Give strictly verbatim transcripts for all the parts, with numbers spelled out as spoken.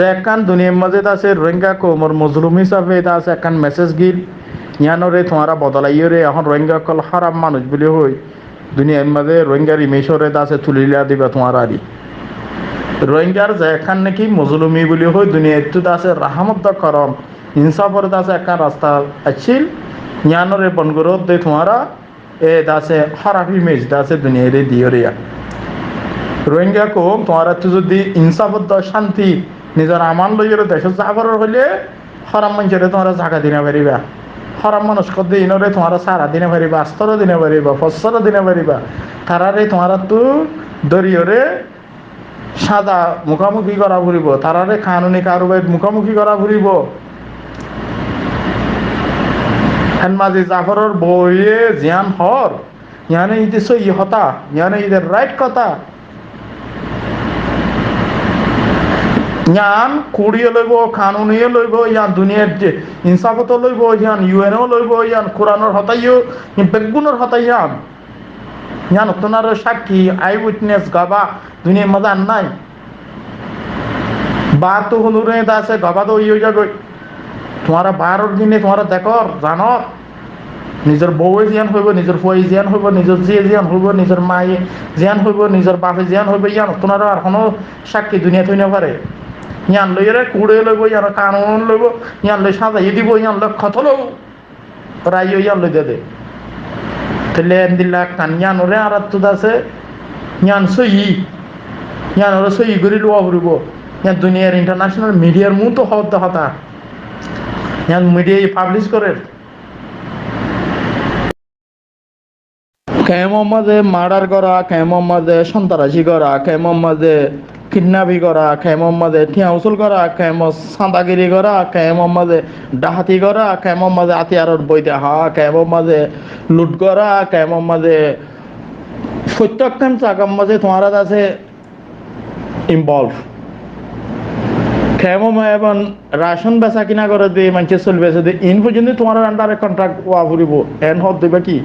Ekkán duniyair mazé de asé Rohingya koumor mozlum hísafe de asé ekkán mesej gil, yiánoré tuáñra bodolaiyóre ehón Rohingya ókkol hóraf manúic buli hoi duniyair mazé Rohingyar imejoré de asé tulilá diba tuáñra ari. Rohingyar ze ekkán naki mozlumi buli hoi duniyaittú de asé rahámot de korom, insáfor de asé ekkán rasta accíl, yiánoré bon goródde tuáñra e de asé hóraf imej de asé duniyairé diyóre ya. Rohingya koum, tuáñrattú zodi insáf odde cánti nizor aman loiyóre decót zaa forer hoilé, hóraf maincóre tuáñra zaga di no faribá. Hóraf manúic hoódde iínoré tuáñra sára di no faribá, astóro di no faribá, fossóro di no faribá. Taráre tuáñrattú dóriyóre sáza mukámuki gorá foribó, taráre kanuni karubarit mukámuki gorá foribó. Hénmazi Zaforor bouye ziyán hoór, yiáne íde sóiyi hotá, yiáne íde rait hotá. Yián kuçíyo loibó, kanuniyo loibó, yián duniyair ze insáfot loibó, yián U N o loibó, yián Kuranor hotáyo, yián beggúnor hotá yián. Yián ottún aró sákki, eye witness, gabá, duniyair mazé ar nái. Baár tó honuré de asé, gabá de ói ói zagói. Tuáñra baáror dine tuáñra dekór, zanór. Nizor bouwe ziyán hoibó, nizor fuaye ziyán hoibó, nizor zíye ziyán hoibó, nizor maye ziyán hoibó, nizor bafe ziyán hoibó, yián ottún aró ar honó sákki duniyait ói no fare. Yián loiyóre kuçíyo loibó, yián kanun loibó, yián loi sázaye dibo, yián loi kotol óibo. Raiyo yián loi dede. Tóile endilla ekkán yiánoré añárattú de asé, yián sóiyi, yiánoré sóiyi gorí luwa foribó. Yián duniyair international midiyar muúntu hoódde hotá. Yián midiyaye pablic gorér. Kemor mazé mardar gorá, kemor mazé sontarasi gorá, kemor mazé kidnapi gorá, kemor mazé thiañ usul gorá, kemor sandagiri gorá, kemor mazé dhahati gorá, kemor mazé átiyaror boi dehá, kemor mazé lut gorá, kemor mazé foittí ekkán zagar mazé tuáñra de asé involve. Kemor mazé ebong racon besakina goré de, maincór sóil besé de, iín foijjonto tuáñrar andare kontrakt ówa foribó. Eén hoódde íba ki?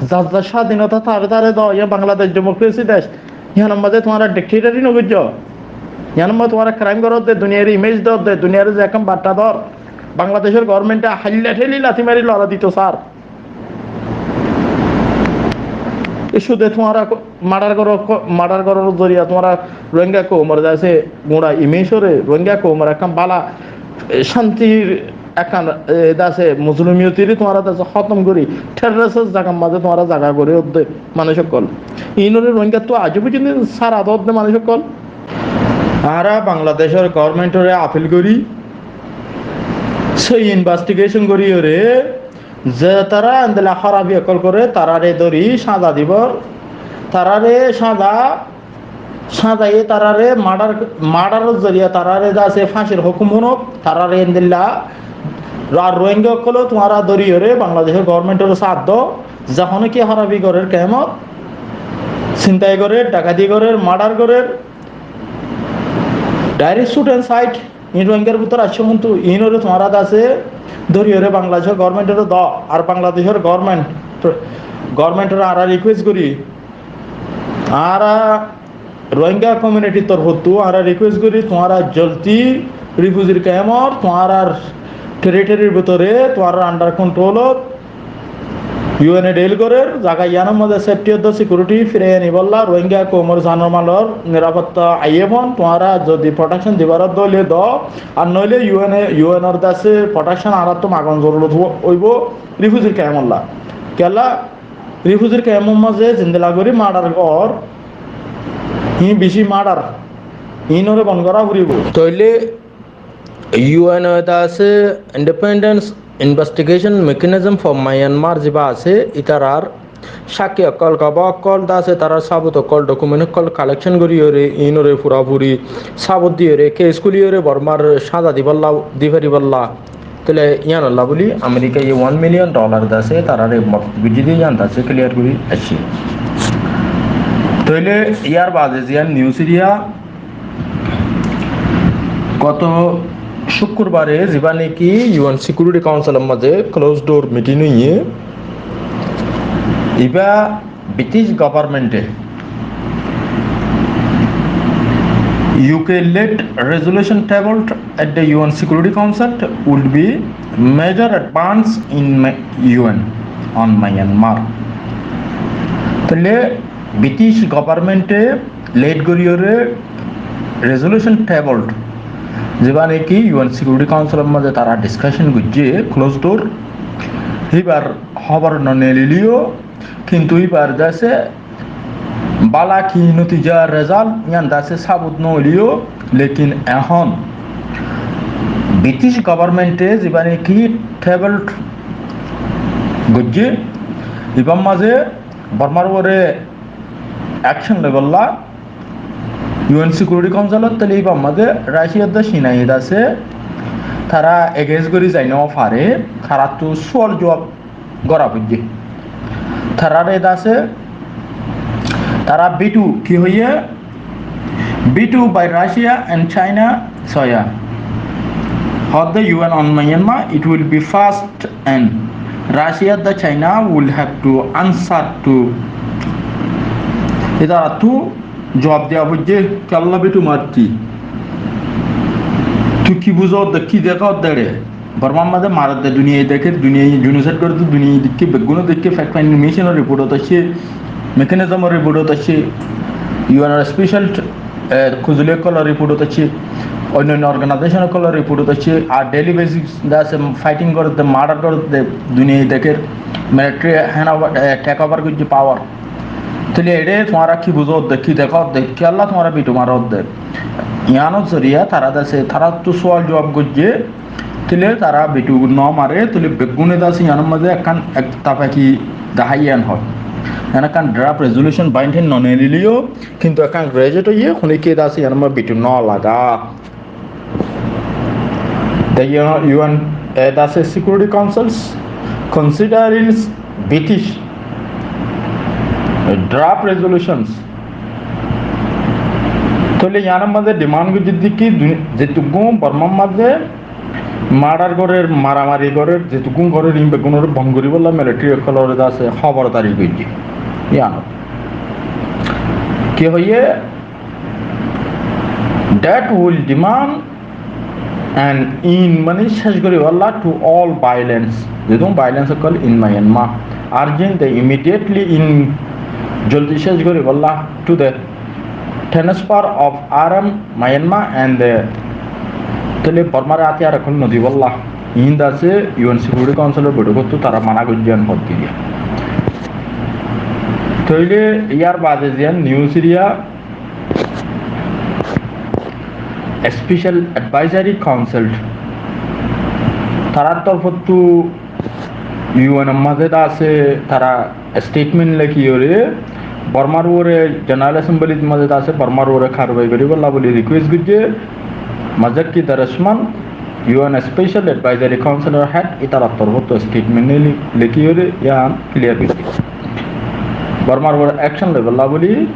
Zar zar sádinota taré taré do, yián Bangladec demokresi dec. Yiánor mazé tuáñra diktetori no goijjó. Yiánor mazé tuáñra kraim goródde, duniyaire imej dódde, duniyaire ze ekkán batta dór. Bangladecor gobornmente háilla théli lati mari lora dito sar. Iccu de tuáñra ko-, mardar goró, ko-, mardar gorór zoriya tuáñra Rohingya koumor de asé guñça imejoré, Rohingya koumor ekkán bála, e, cántir ekkán, e, de asé mozlumiyotoré tuáñra de asé hótom gorí, terroror zagar mazé tuáñra zaga gorí ódde manúic ókkol. Iínoré Rohingyattú aijjó foijjonto sára dódde manúic ókkol. Añára Bangladecor gobornmentoré apil gorí, sóiyi investigation goríyoré, ze tará endilla hórafi ókkol goré, taráre dóri sáza dibor, taráre sáza, sázaye taráre mardar, mardaror zoriya taráre de asé fáñsir hókum fúnok, taráre endilla ar Rohingya ókkol tuáñra dóriyoré Bangladecor gobornmentoré sáz do, ze honó ki hórafi gorér kemot, sintai gorér, dhakati gorér, mardar gorér, direct shoot and sight, iín Rohingyar bútore aiccé muúntu, iínoré tuáñra de asé dóriyoré Bangladecor gobornmentoré do, ar Bangladecor gobornment, gobornmentoré añára rikuest gorí, añára Rohingya komiunitir torfóttu añára rikuest gorí, tuáñra zoldi rifujir kemor, tuáñrar teritorir bútore, tuáñrar andar kontrolot, U N e dil gorér, zaga yiánor mazé sefti odde sikiuriti firai aníbolla, Rohingya koumor zanor malor nirafotta aiyé fon, tuáñra zodi protekcon dibar odde óile do, ar noóile U N e, U N or de asé protekcon añárattú magon zorurot óibo rifujir kemolla. Kiyólla rifujir kemor mazé zendilla gorí mardar gorér, iín beci mardar, iínoré bon gorá foribó. Tóile U N o de asé Independent Investigation Mechanism for Myanmar zibá asé, ítarar sákki ókkol, gabá ókkol de asé, tarar sabut ókkol, dokument ókkol kalekcon goríyoré, iínoré furafuri sabut diyoré, kes kúliyoré Bormar sáza dibálla, di faribálla. Tóile yíanolla bóli Amerikaye wan miliyon dolar de asé, taráre modot goijjé de yían de asé kiliyar gorí aiccé. Tóile yíar baade ziyán nius eriya, goto cúkkurbare zibá niki U N Security Council or mazé closed door meeting óiye, ibá British gobornmente, U K led resolution tabled at the U N Security Council would be major advance in Ma-, U N on Myanmar. Tóile British government e led goríyore resolution tabled, zibá niki U N Security Council or mazé tará discussion goijjé closed door, híbar hóbor no nilileyó, kintu híbar dase bála ki notija, result, yián dase sabut no óileyó, lekin ehón British government e zibá niki tabled goijjé, ibár mazé Bormar uore action loibolla U N Security Council ot, tóile ibár mazé Russia dá China e dase tará against gorí zai no fare, taráttu sual juab gora foijjé. Tarare dase, tará veto ki hoiye, veto by Russia and China, soya. Hoódde U N on Myanmar, it will be first and Russia the China will have to answer to. Itarattu juab diya foijjé, kiyólla veto marti. Tui ki buzó de, ki dekó de re? Bormar mazé marer de duniyai dekér, duniyai genocide gorer de duniyai deikké, beggúne deikké, fact finding mission or report ot aiccé, mechanism or report ot aiccé, U N or special, eh, kuzuli ókkolor report ot aiccé, oinno oinno organization ókkolor report ot aiccé, ar daily basis de asé fighting gorer de, murder gorer de duniyai dekér, military hand over, eh, take over goijjé power. Tóile eçé tuáñra ki buzó de, ki dekó de, kiyólla tuáñra veto maró de? Yiánor zoriya tará dase, taráttu sual juab goijjé, tóile tará veto no mare, tóile beggúne dase yiánor mazé ekkán ettefaki deháiye yián hoó. Yián ekkán draft resolution bainthén no nilileyó, kintu ekkán graduate óiye, honíkka dase yiánor mazé veto no laga. The U N, eh, the Security Councils considers British draft resolutions. Tóile yiánor mazé demand goijjé de ki, duni-, zetuggún Bormar mazé murder gorer, maramari gorer, zetuggún gorer, iín beggúnore bon goríbolla military ókkolore dase hóbor dari goijjé. Yiánot ki hoiye, that will demand an end, mani céc goríbolla, to all violence, zedún violence ókkol in Myanmar, urging the immediately in, joldi céc goríbolla, to the transfer of arm Myanmar and the, tóile Bormar átiyar ókkol no dibolla. Iín dase U N Security Council or boitókottu tará mana goijjé yián hoódde. Tóile yar bade ziyán news eriya, Special Advisory Council, tarár torfóttu U N or mazé de asé, tará statement lekíyore Bormar uore General Assembly r mazé de asé, Bormar uore karwai goríbolla buli request goijjé. Mazakki Darusman, U N Special Advisory Council or head, ítarar torfóttu statement li-, lekíyore yián clear goijjé. Bormar uore action loibolla buli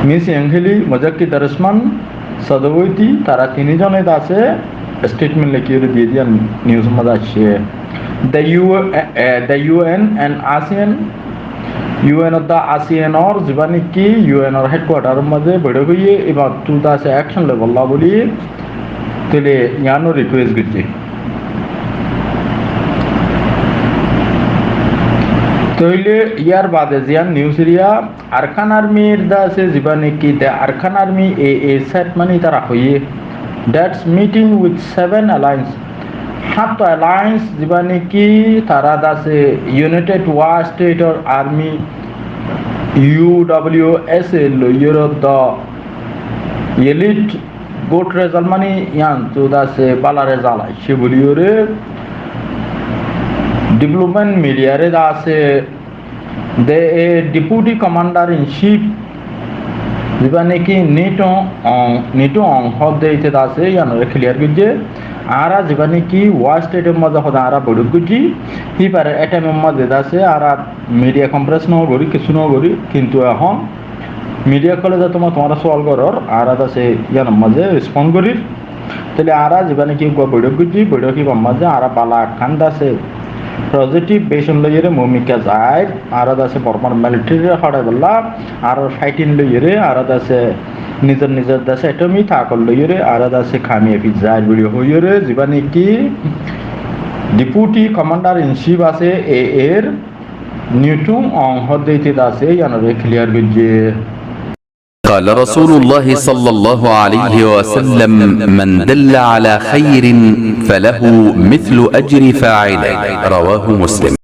Miss Aung Hlaing, Mazakki Darusman, Sadao Witi, tará tin zone de asé statement lekíyore diyé de yián news or mazé aiccé. The U-, eh, eh, the U N and ASEAN, U N or de ASEAN or zibá niki U N or headquarter or mazé boitók óiye, íbattú de asé action loibolla buli tóile yiáno request goijjé. Tóile yar bade ziyán news eriya, Arakan Army r de asé zibá niki, the Arakan Army A A said, mani tará hoiyé, that's meeting with seven alliance, háñtto alliance zibá niki tará de asé United Wa State or Army, U W S A loiyóre de elite good result, mani yiántu de asé bála result aiccé buliyóre development media re de asé, the, eh, Deputy Commander in Chief, zibá niki Nito Aung, Nito Aung hoódde íte de asé, yiánore clear goijjé. Añára zibá niki Wa State or mazé hoódde añára boitók goijjí, híbare e time or mazé de asé, añára media conference no gorí, kessú no gorí, kintu ehón media ókkole de tuáñra, tuáñra sual gorór, añára de asé yiánor mazé respond gorír. Tóile añára zibá niki uggúa boitók goijjí, boitók íbar mazé añára bála ekkán de asé positive vision loiyóre mumikká zair, añára de asé Bormar military re hoçaibolla, añárar fighting loiyóre, añára de asé Nizor nizor dece atomic takot loiyóre añára dece kamiyabi zair buli hoiyóre, zibá niki Deputy Commander in Chief asé, A A r Newton Wong hoó de íte dece yíanore clear goijjé. قال رسول الله صلى الله عليه وسلم: من دل على خير فله مثل أجر فاعله. رواه مسلم.